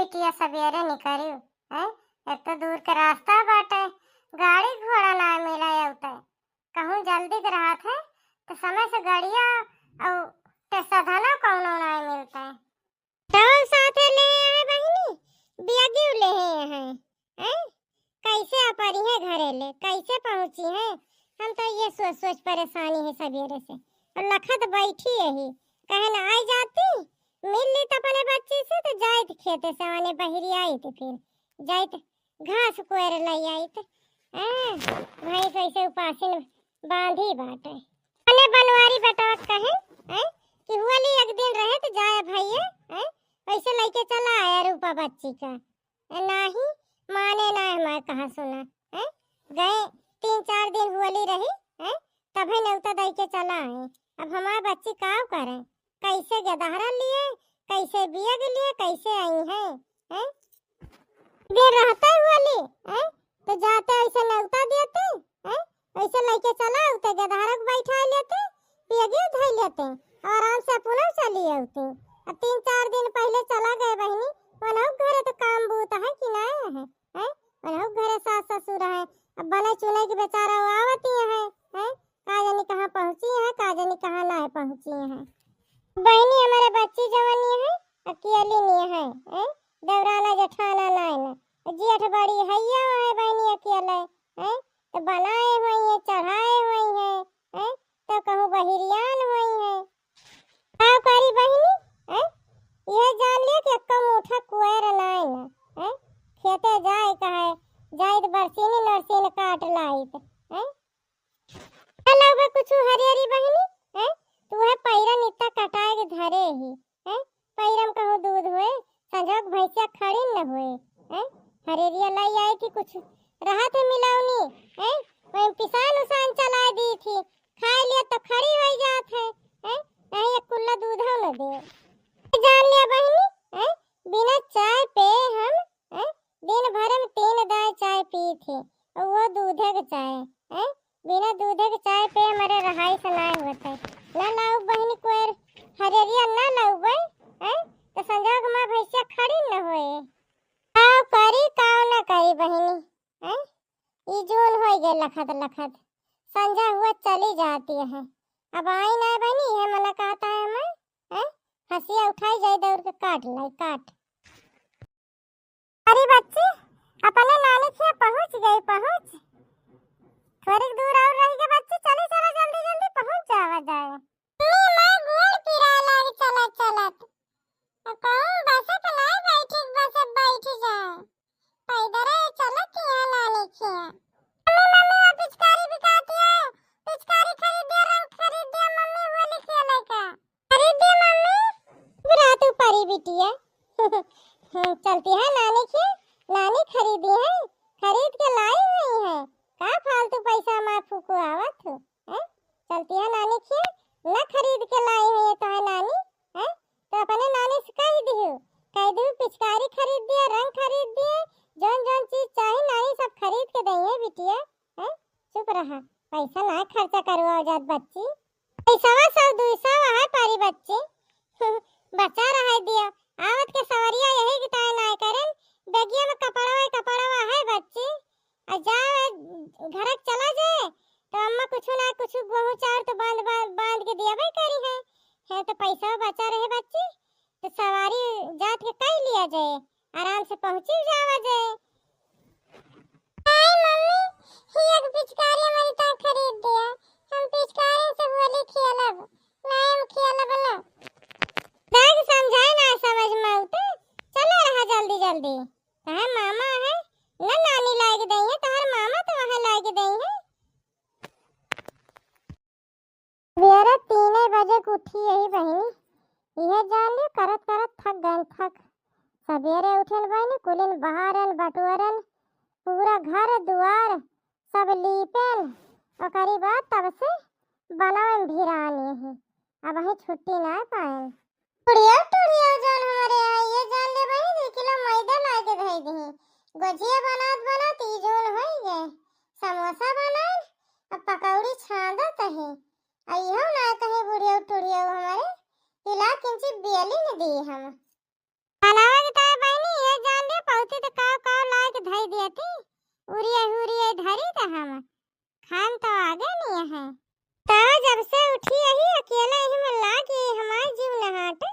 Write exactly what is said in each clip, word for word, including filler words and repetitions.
बिटिया सबेरे निकरियो, हैं? एक तो दूर के रास्ता बाटे, गाड़ी घोड़ा ना मिले अउते। कहूँ जल्दी के रहत है, तो समय से गड़िया अउ ते साधना कौनो ना मिलते। तब साथे ले है बहिनी, बियगियो ले है, हैं? कैसे अपरिहे घरे ले, कैसे पहुँची है? हम तो ये सोच सोच परेशानी है सबेरे से। और लखत बैठी यही, कहे ना आई जाती, मिल ली तो अपने बच्ची से तो जाइत खेते से, आने बहिरी आई तो फिर जाइत घास कोयर लई आइत। हैं? भैंस ऐसे उपासिन बांधी बाटे। अपने बनवारी बेटवा कहे, हैं? कि हुआ ली एक दिन रहे तो जाए भैया, हैं? ऐसे लइके चला आया रूपा बच्ची का। ए, नाही, माने ना हमार कहा सुना, हैं? गए तीन चार दिन हुआ ली रही, हैं? तभे नेवता दई के चला आए। अब हमार बच्ची काव करे? कैसे गदहरा लिए, कैसे बियग लिए, कैसे आई हैं, हैं? दिन रहते हुआ ली, हैं? तो जाते ऐसे नेवता देते, हैं? ऐसे लइके चला, उते गदहरा के बैठा लेते, बियगियो धई लेते, आराम से अपना चली आते। अब तीन चार दिन पहले चला गए बहिनी, वनहु घरे तो काम बूत है कि नहीं है, हैं? वनहु घरे सास ससुर है, अब बने चुने की बेचारा वो आवती है, हैं? का जानी कहाँ पहुँची है, का जानी कहाँ ना पहुँची है। बहिनी हमारे बच्ची जवानी है, अकेली नहीं है, हैं? दौराना जेठाना नाय न, जेठ बड़ी हैया है बहिनी अकेले, हैं? तो बनाए हुई है, चढ़ाए हुई है, हैं? तो कहूँ बहिरियान हुई है। का करी बहिनी, हैं? यह जान लियो कि एक्को मुठा कुएर नाय न, हैं? खेते जाए कहे, जाइत बरसीनी नरसीन काट लाइत, हैं? ना लउबे कुछु हरियरी बहिनी, हैं? तू है पैरन इतना कटाए के धरे ही, हैं? पैरम कहूँ दूध होए, संझोक भैंसिया खड़ी न होए, हैं? हरियरिया लाई आए कि कुछ रहत है मिलौनी, हैं? वही पिसान उसान चलाए दी थी, खाए लिया तो खड़ी हो जात है, हैं? नहीं एक कुल्ला दूध हो न दे। जान लिया बहिनी, हैं? बिना चाय पे हम, हैं? दिन भर में तीन दाय चाय पी थी, वो दूधे के चाय, हैं? बिना दूधे के चाय पे हमारे रहाई से नाय होत है। ना लाऊ बहिनी कोयर हरियरिया ना लाऊ बे, हैं? तो संजोग में भैंसिया खड़ी न होए। काव करी, काव ना करी बहिनी, हैं? ई जून होई गए लखत लखत, संझा हुआ चली जाती है। अब आई ना बहिनी, ये मना कहता है हमें, हैं? हंसिया उठाई जाए दौड़ के काट लाई, काट। अरे बच्ची, अपने नानी के यहाँ पहुँच गई, पहुँच। थोड़ी दूर और रह गई बच्ची, चली चला जल्दी जल्दी पहुँच जावा जाए। मम्मी, हमार गोड़ पिराए लाग चलत चलत। अब कहूँ बस पे नाय बैठे, बस पे बैठ जाए। पैदल चलत यहाँ नानी के यहाँ। मम्मी, मम्मी, वो पिचकारी बिकाती है, पिचकारी खरीद दिया, रंग खरीद दिया मम्मी, होली खेले का। खरीद दिया मम्मी। बुरा तू परी बिटिया। हम्म, चलती है नानी के, नानी खरीदी है, खरीद के लाई हुई है। का फालतू पैसा मार फुकवावत हो, हैं? चलती है नानी के, ना खरीद के लाई हुई है तो है नानी, हैं? तो अपने नानी से कह दियो, कह दियो पिचकारी खरीद दिए, रंग खरीद दिए, जौन जौन चीज चाही नानी सब खरीद के दइहे बिटिया, हैं? चुप रहा, पैसा ना खर्चा करवाओ जात बच्ची। पैसवा सौ दुई सौ है पारी बच्ची। बचा रहे दिया, आवत के सवरिया यही के ताए नाय करेन, बेगिया में कपड़वा कपड़वा है बच्ची। आ जाओ घर चला जाए तो अम्मा कुछ ना कुछ गेहूं चाउर तो बांध बांध, बांध के दिया भाई करी है। है तो पैसा बचा रहे बच्ची, तो सवारी जात के कई लिया जाए, आराम से पहुँची जावा जाए। हाय मम्मी, ही एक पिचकारी हमारी ता खरीद दिया, हम पिचकारी से होली खेलब, ना हम खेलब ना। दाग समझाए ना समझ में आउते, चलो रहा जल्दी जल्दी। तहार मामा है, ना नानी लाग दई है, तहार मामा तो वहाँ लाग दई है। सवेरे तीने बजे के उठी यही बहिनी, इहे जान लियो करत करत थक गए, थक। सवेरे उठेन बहिनी, कुलिन बहारन बटोरन, पूरा घर दुआर सब लीपेन, ओकरी बाद तब से बनावे में भिरान यही, अब वही छुट्टी ना पाएन। टुड़िया टुड़िया जान हमारे यहाँ ये जान ले बहिनी, दो किलो मैदा ला के धई दही, गोजिया बनात बनात ई जोन होई गए, समोसा बनाए, अब पकौड़ी छांदत है। आ इहो ना कहीं बुढ़िया टुड़िया हमारे, हिला किंची बेली न दी हम। बनावे के तो बहिनी, ये ती तो काव काव लाइके धई दिया ती, उरिया हुरिया धरी त हम खान तो आगे नहीं है। ता जब से उठी यही अकेला यही में लागी हमार जीव नहाटे।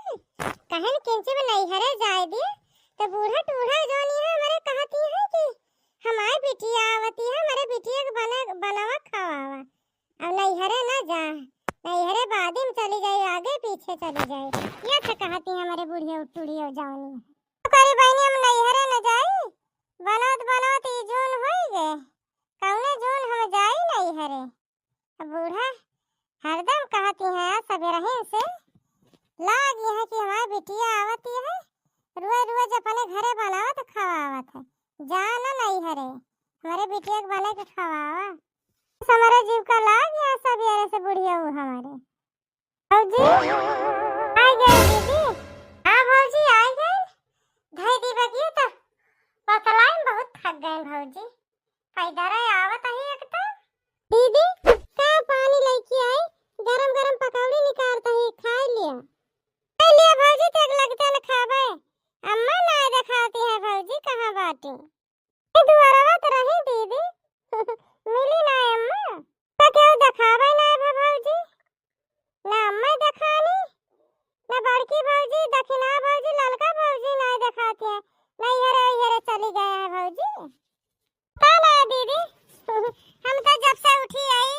कहन किंची में नैहरे जाए दिए तो बूढ़ा टूढ़ा जोनी है हमरे कहती है कि हमार बिटिया आवती है, हमरे बिटिया के बने बनवा खवावा। अब नैहरे ना जा, नैहरे बादी में चली जाई, आगे पीछे चली जाई। ये से कहती है हमरे बुढ़िया टूढ़िया जोनी। तो करी बहनी हम नैहरे न जाई, बनत बनत ई जून होई गे, कौने जून हम जाई नैहरे। अब बूढ़ा हरदम कहती है सबेरहिन से, लाग यहाँ कि हमारी बिटिया आवती है, रोज रोज अपने घरे बनावत खवावत है, जा न नैहरे, हमरे बिटिया के बने के खवावा। हमरे जीव का लाग यहाँ सबेरे से बुढ़िया ऊ हमारे। भौजी, आ गए दीदी। हाँ भौजी, आ गए। धई दी बगिया तो पतलाई में बहुत थक गए भौजी। पैदल आवत ही एक तो। दीदी, का पानी लेके आई? गरम गरम पकौड़ी निकारत ही, खाई लिया। खाई लिया भौजी, तो एक लगता न खाबे। अम्मा ना देखाती है भौजी, कहाँ बाटी? ए दुआरवा त रही दीदी, मिली ना अम्मा। तो केहू देखावे ना है भौजी, ना अम्मा देखानी, ना बड़की भौजी, दखिना भौजी, ललका भौजी ना देखाती है, ना इहरे इहरे चली गए हैं भौजी। का ना दीदी, हम तो जब से उठी आई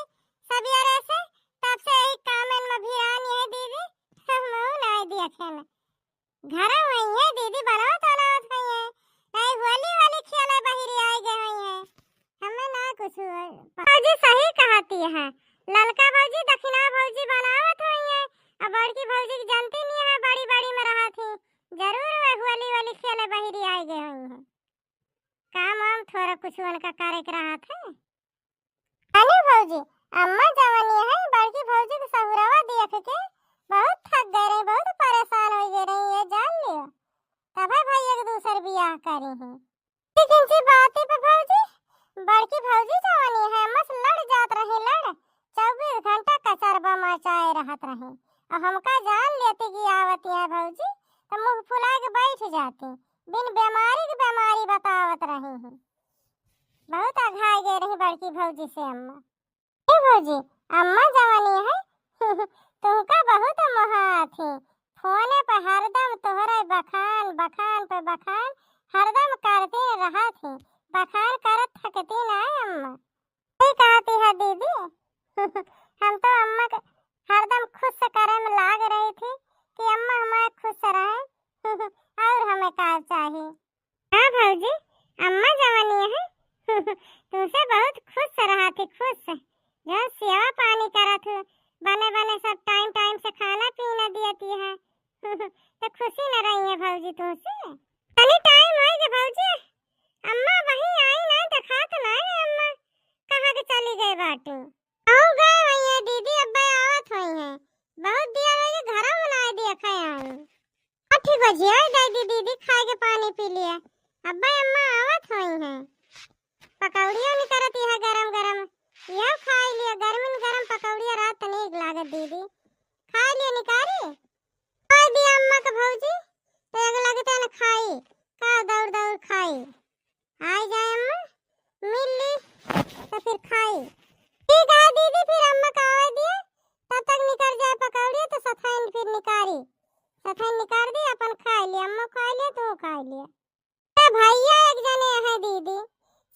सबेरे से, तब से यही कामन में भिरानी है दीदी, हम ना देखे ना। घरा हुई है दीदी, बनावत बनावत हुई है, नहीं होली वाली खेले बहिरी आई गए हुई है, हमें ना कुछ हुआ। भौजी सही कहती है, ललका भौजी दखिना भौजी बनावत हुई है, अब बड़की भौजी की जनती नहीं है, बड़ी बड़ी में रहा थी, जरूर वह होली वाली खेले बहिरी आई गए हुई है। काम वाम थोड़ा कुछ उनका करे के रहा था। अरे भौजी, अम्मा जवनी है, बड़की भौजी के सहुरवा देख के बहुत थक गए रही, बहुत परेशान हो गए रही, ये जान लियो। तब है भाई एक दूसर बियाह करी है। लेकिन जी बाती पे भौजी, बड़की भौजी जवनी है, अम्मा से लड़ जात रही, लड़, चउबीस घंटा कचरबा मचाए रहत रही। और हमका जान लेती कि आवती है भौजी, तो मुँह फुला के बैठ जाती, बिन बीमारी के बीमारी बतावत रही है। बहुत अघाई गए रही बड़की भौजी से अम्मा। ए भौजी, अम्मा जवानी है, तुमका बहुत मोहात ही। फोने पे हरदम तोहरे बखान, बखान पे बखान हरदम करती रहत ही। बखान करत थकती ना अम्मा। सही कहती है दीदी। हम तो अम्मा के हरदम खुश करे में लाग रही थी कि अम्मा हमारे खुश रहे। और हमें का चाही? हाँ भौजी, अम्मा जवनी है, तुमसे बहुत खुश रहा थी, खुश। जो सेवा पानी करत हो, बने बने सब टाइम टाइम से खाना पीना दियती है, तो खुशी न रही है भौजी तुमसे। तनी टाइम होई गे भौजी, अम्मा वहीं आई ना, देखात ना है अम्मा, कहाँ के चली गए बाटी। आऊ गए हुई है दीदी, अब्बे आवत हुई है, बहुत दिया रही है, घरों में ना देखे आई। हाँ, ठीक बा जी, आई जाई दी दीदी, खाए के पानी पी लिया। अब्बे अम्मा आवत होई हैं। पकौड़िया निकरत यह गरम गरम, यह खाई लिया, गर्मी में गरम पकौड़िया रात नीक लागत दीदी। खाई लिया निकारी। खाई दिया अम्मा के भौजी, तो एक लगते न खाई, का दौड़ दौड़ खाई। आई जाए अम्मा, मिल ली, तो फिर खाई। ठीक है दीदी, फिर अम्मा का आवे दिए, तब तक निकर जाए पकौड़िया, तो सथाइन फिर निकारी। सथाइन निकार दी, अपन खाई लिया, अम्मा खाई लिया, तू खाई लिया। तो भैया एक जने हैं दीदी,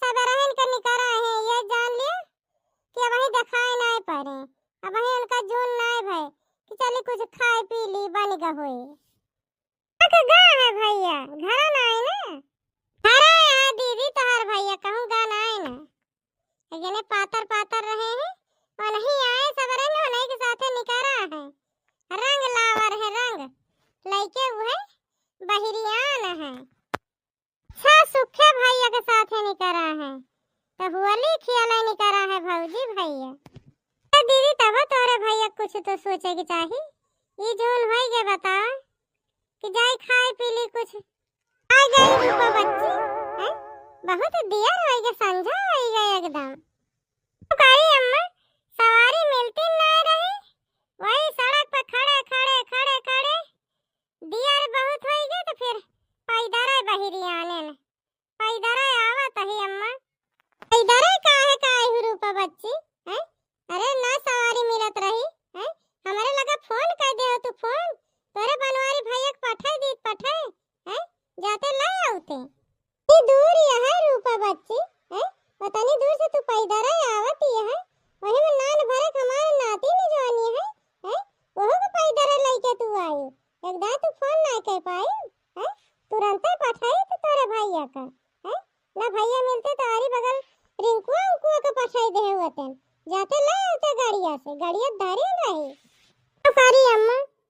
सब रहन के निकर आए हैं, ये जान लिया कि अबहीं देखाए नाय परे, अबहीं उनका जून नाय भय कि चली कुछ खाए पी ली, बन ग होए। तक गा है भैया, घरा ना आए ना? घरा है दीदी, तोहार भैया कहूँ गा ना आए ना। एक जने पातर पातर रहे हैं, वो नहीं आए, सब रंग उन्हीं के साथे निकरा है। रंग लावर है, रंग लइके वो है, बहिरियान है। अच्छा सुखे भैया के साथे निकरा है, तो होली खेले निकरा है भौजी भैया। तो दीदी तब तोरे भैया कुछ तो सोचे के चाही। ई जून होई गे बता कि जाई खाए पी ली कुछ। आ गई रूपा बच्ची, हैं? बहुत दियर होई गे, संझा होई गे एकदम। तो कही अम्मा, सवारी मिलती ना रही, वही सड़क पे खड़े, खड़े, खड़े, खड़े, दियर बहुत होई गे तो फिर पैदल बहिरी आने न।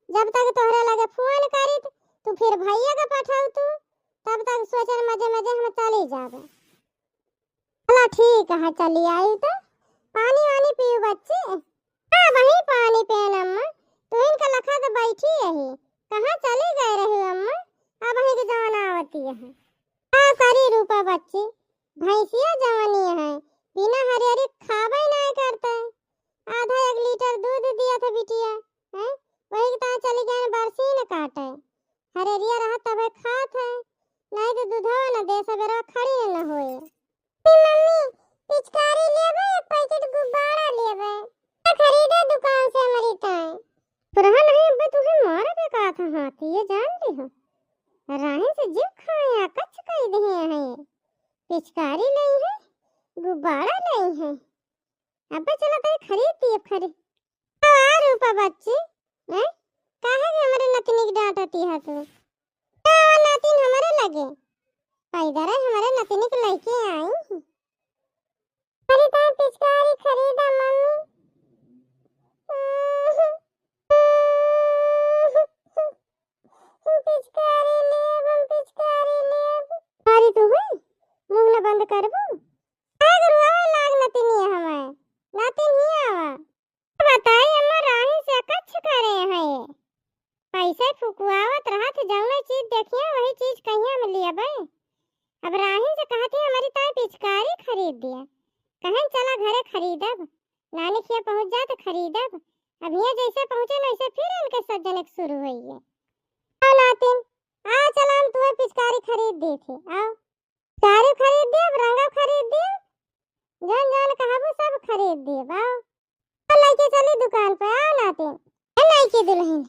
जब तक तोहरे लगे फोन करित, तू फिर भैया के पठाऊ तू, तब तक सोचन मजे मजे हम चली जाबे। चला ठीक है, चली आई तो। पानी वानी पीऊ बच्ची? हाँ, वही पानी पेन अम्मा, तू इनका लखा तो बैठी रही, कहाँ चली गए रही अम्मा? अब वही के जवन आवती है। का करी रूपा बच्ची, भैंसिया जवनी है, बिना हरियरी खाबे नाय करते। आधा एक लीटर दूध दिया था बिटिया, हैं? वही के ताय चली गए बरसीन काटे। हरियरिया रहा तबे खात है, नहीं तो दूधवा न दे, सबेरा खड़ी न होए। ए मम्मी, पिचकारी लेबे, एक पैकेट गुब्बारा लेबे। खरीदे दुकान से हमारी ताय। रहा नहीं अब्बे, तुहे मारे पे कहा था हाथी, ये जान ली हो। राही से जीव खाए, कच्छ कई दिए हैं। पिचकारी नहीं है, गुब्बारा नहीं है। अब्बे चला ताई खरीद दिए, खरीद। आ रूपा बच्ची, हैं? काहे के हमरे नतनी के डांटती है तू? का नातिन हमरे लगे? पैदर है हमरे नतनी के लइके आई। अरे ताई पिचकारी खरीदा मम्मी। पिचकारी लेब, हम पिचकारी लेब। अरे तू है, मुंह न बंद करबू? आग रुआवे लाग नतिनिया हमार, नातिन ही आवा। बताई अम्मा, राही से कच्छ करे हैं ये। पैसे फुकवावत रहत, जौने चीज देखिया वही चीज कहिया में लियबे। अब राही से कहत ही हमारी ताई पिचकारी खरीद दिया। कहन चला घरे खरीदब, नानी खिया पहुँच जा तो खरीदब। अब हिया जैसे पहुँचे वैसे फिर इनके सज्जन एक शुरू होइए। आओ नातिन, आ चला हम तुम्हें पिचकारी खरीद देथे, आओ। पिचकारी खरीद देब, रंगा खरीद देब, जौन जौन कहबू सब खरीद देब, आओ। आओ लइके चली दुकान पे, आओ नातिन। ए लइके दुलहिन,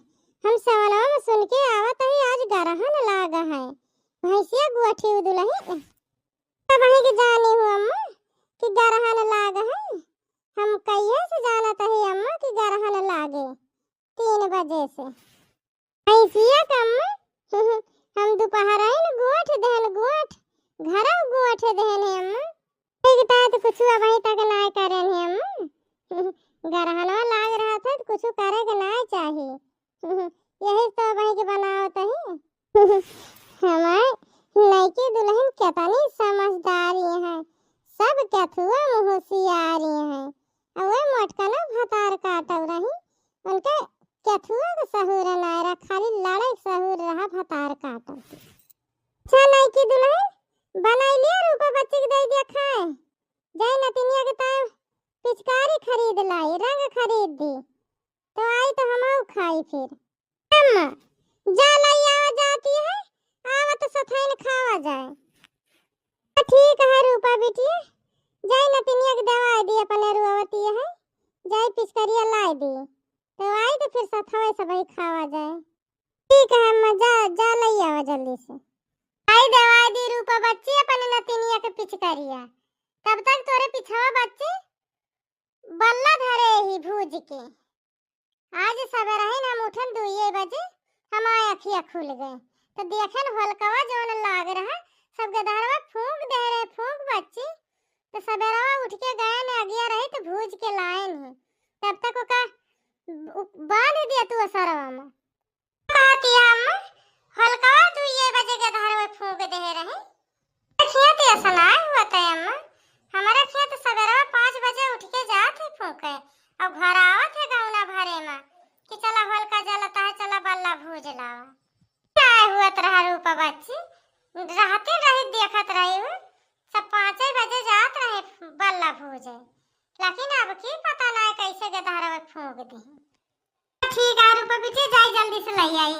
हम सवनवा में सुन के आवत ही आज गरहन लाग है, भैंसिया गुअठी दुलहिन। अब वही के जानी हूँ अम्मा कि गरहन लाग है, हम कहिए से जानत ही अम्मा कि गरहन लागे तीन बजे से। भैंसिया के अम्मा, हम दुपहराइन गोठ देहन गोठ, घरव गोठ देहन है अम्मा। ठीक तात कुछ अबही तक नाय करेन है अम्मा। गरहनवा लाग रहा था तो कुछ करे के नाय चाही। यही तो अबही के बनावत ही। हमार नइकी दुलहिन केतनी समझदारी है, सब कथुआ में होशियारी है। अउए मोटकनो भतार काटल रही, उनके केथुआ के सहूर नाय रहा, खाली लड़े के सहूर रहा भतार काटल। अच्छा नइकी दुलहिन, बनाई लिया रूपा बच्ची के दे दिया खाए। जाई नतिनिया के ताय पिचकारी खरीद लाई, रंग खरीद दी, तो आई तो हमहू खाई फिर। अम्मा, जा लाई आवा जाती है, आवा तो सथाइन खावा जाए। तो ठीक है रूपा बिटिया, जाई नतिनिया के दवाई दी, अपने रुआवती है, जाई पिचकरिया लाई दी, तो आई तो फिर सथवे सबही खावा जाए। ठीक है अम्मा, जा, जा लाई आवा जल्दी से। आई दवाई दी रूपा बच्ची अपने नतिनिया के पिचकरिया, तब तक तोरे पिछवा बच्ची बल्ला धरे ही भूज के। आज सबेरहिन हम उठन दुइये बजे, हमार अखिया खुल गए, तो देखेन होलकवा जौन लाग रहा, सब गदहरवा फूंक दे रहे, फूंक बच्ची। तो सबेरवा उठ के गए ने अगिया रही तो भूज के लाए नहीं, तब तक ओका उ-, बांध दिया तू असरवा में। कहती हम होलकवा दुइये बजे गदहरवा फूंक दे रही। खिया तो ऐसा ना हुआ था अम्मा, हमारा खिया तो सबेरवा पाँच बजे उठ के जात है फूंके, और घर आवत है गौना भरे में कि चला होलका जलता है, चला बल्ला भूज लावा। क्या हुआ तो रहा रूपा बच्ची, रहते रही देखत रही हूँ, सब पाँचे बजे जात रहे बल्ला भूजे, लेकिन अब की पता ना कैसे गदहरवा फूंक दी। ठीक है रूपा बिटिया, जाई जल्दी से ले आई।